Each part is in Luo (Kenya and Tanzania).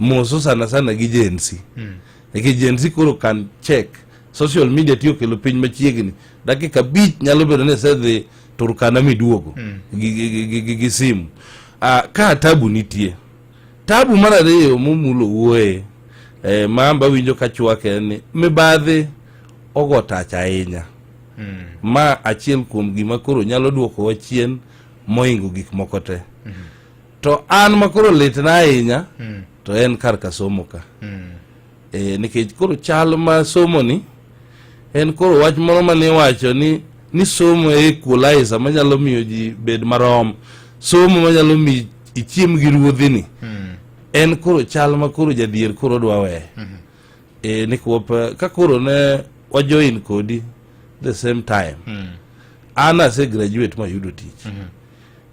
Moso sana sana gi Gen Z. Nikech Gen Z koro can check social media tiyo kelo piny machiegni. Dakika 5 nyalo bedo ni isedhi Turkana miduogo gi simu. Ka tabu nitie. Tabu mar ariyo momulo wuoye ma amba winjo ka chwake en ni mibadhi ogo tach ahinya. Ma achiel kuom gima koro nyalo duokowa chien mohingo gik moko te. To an ma koro litna ahinya to en kar ka somo ka. Nikech koro chal ma somo ni en koro wach moro mane iwacho ni somo e equalizer manyalo miyo ji bed marom. Somo manyalo miyo ichiem gi ruodhi ni. En koro chal ma koro jadhier koro dwa weye. Nikwop ka koro ne wajoin kodi the same time. An ase graduate mayudo tich.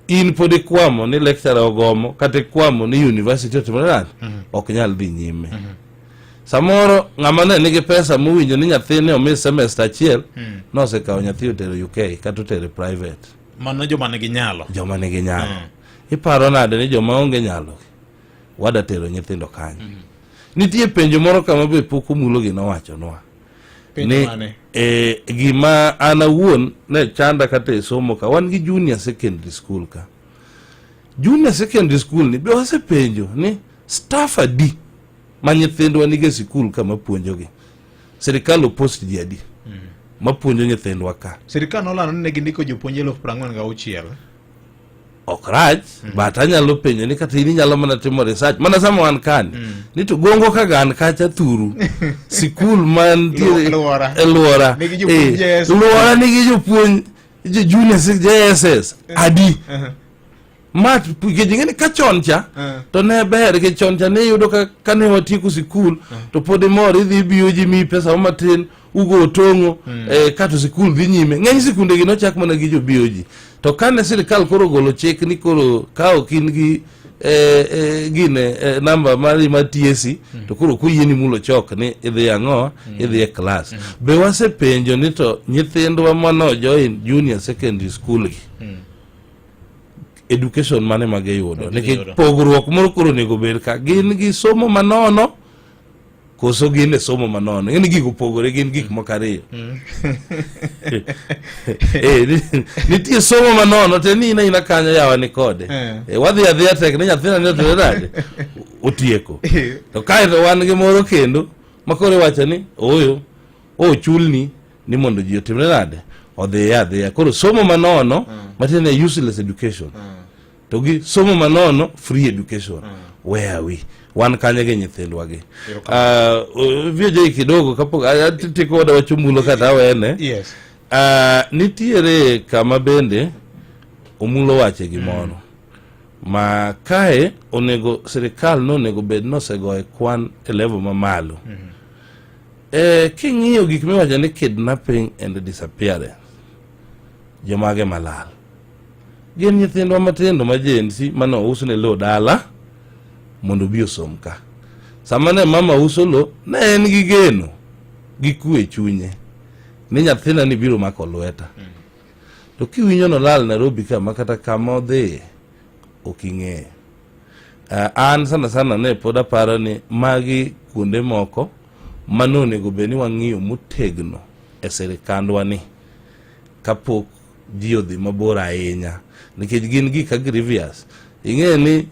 In pod ikwamo ni lecturer ogomo kata ikwamo ni university otimore nade ok nyal dhi nyime. Samoro ng'ama ne nigi pesa mowinjo ni nyathine omi semester achiel nosekawo nyathi otero UK kata otero private. Mano joma nigi nyalo. Joma nigi nyalo. Iparo nade ni joma onge nyalo wada tero nyithindo kanyo? Nitie penjo moro kama be pok omulo gi nowachonwa. Penjo mane? Gima an awuon ne chanda kata e somo ka wan gi junior secondary school ka. Junior secondary school ni be wasepenjo ni staff adi ma nyithindwa nigi e sikul ka mapuonjogi. Sirikal opost ji adi mapuonjo nyithindwa ka. Sirikal nolando ni ne gindiko jopuonj 46,000. Ok rach, but anyalo penjo ni kata in inyalo mana timo research mana sama wan kani ni to gongo ka gan kacha thuru sikul mantiere Luora. e luora. Nigi jopuonj JSS. Luora nigi jopuonj jo junior JSS adi ma nikech ing'e ni ka chon cha to ne ber nikech chon cha ne iyudo ka kane watieko sikul to pod imor idhi ibiyo ji miyi pesa matin ugo otong'o kato sikul dhi nyime. Ng'eny sikunde gi nochak mana gi jo BOG to kane sirikal koro ogolo chik ni koro ka ok in gi gine namba mari mar TSC to koro ok oyieni mulo chok ni idhi ang'o idhi e klas. Be wasepenjo ni to nyithindwa mano join junior secondary school gi education mane ma giyudo? Nikech Giyudo. pogruok moro koro onego bed ka gin gi somo manono koso gin e somo manono. Ing'e ni gigo opogore, gin gik moko ariyo. Nitie somo manono te ni in aina kanyo yawa ni kode. Wadhi adhiya tek ni nyathina ni otimore nade otieko. To kaeto wan gi moro kendo ma koro iwacho ni ooyo ochulni ni mondo ji otimre nade odhiye adhiya. Koro somo manono matiende ni useless education to gi somo manono free education. Where are we? Wan kanye gi nyithindwa gi? VJ kidogo kapok atiko wada wacho mulo kata awene. Nitiere kama bende omulo wache gimoro ma kae onego sirikal nonego bed nosegoye kwan e level mamalo. King'iyo gik miwacho ni kidnapping and disappearance, jomage malal gin nyithindwa matindo ma Gen Z mane ousne lo dala mondo obi osom ka. Sama ne mama uso lo ne en gi geno gi kwe e chunye ni nyathina ni biro mako lweta. To kiwinjo nolal Nairobi ka ma kata kama odhiye ok ing'eyo. An sana sana ne pod aparo ni magi kuonde moko mane onego bed ni wang'iyo motegno e sirikandwa ni kapok ji odhi mabor ahinya nikech gin gik ka grievous. Ing'e ni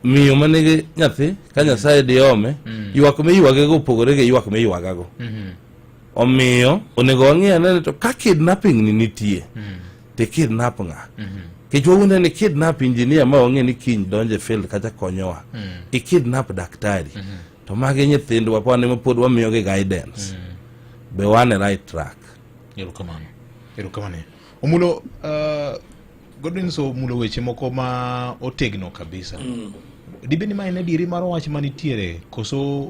miyo manigi nyathi ka Nyasaye diome ywak miywagego opogore gi ywak miywagago. Omiyo onego wang'i ane ni to ka kidnapping ni nitie to kidnap ng'a? Nikech wawuonde ni kidnap engineer ma wang'e ni kiny donjo e field kacha konyowa. I kidnap daktari. To magi nyithindwa wan ema pod wamiyogi guidance. Be wan e right track? Erokamano. Erokamano. Omulo Godwin omulo weche moko ma otegno kabisa. Dibed ni ma en adieri mar wach manitiere koso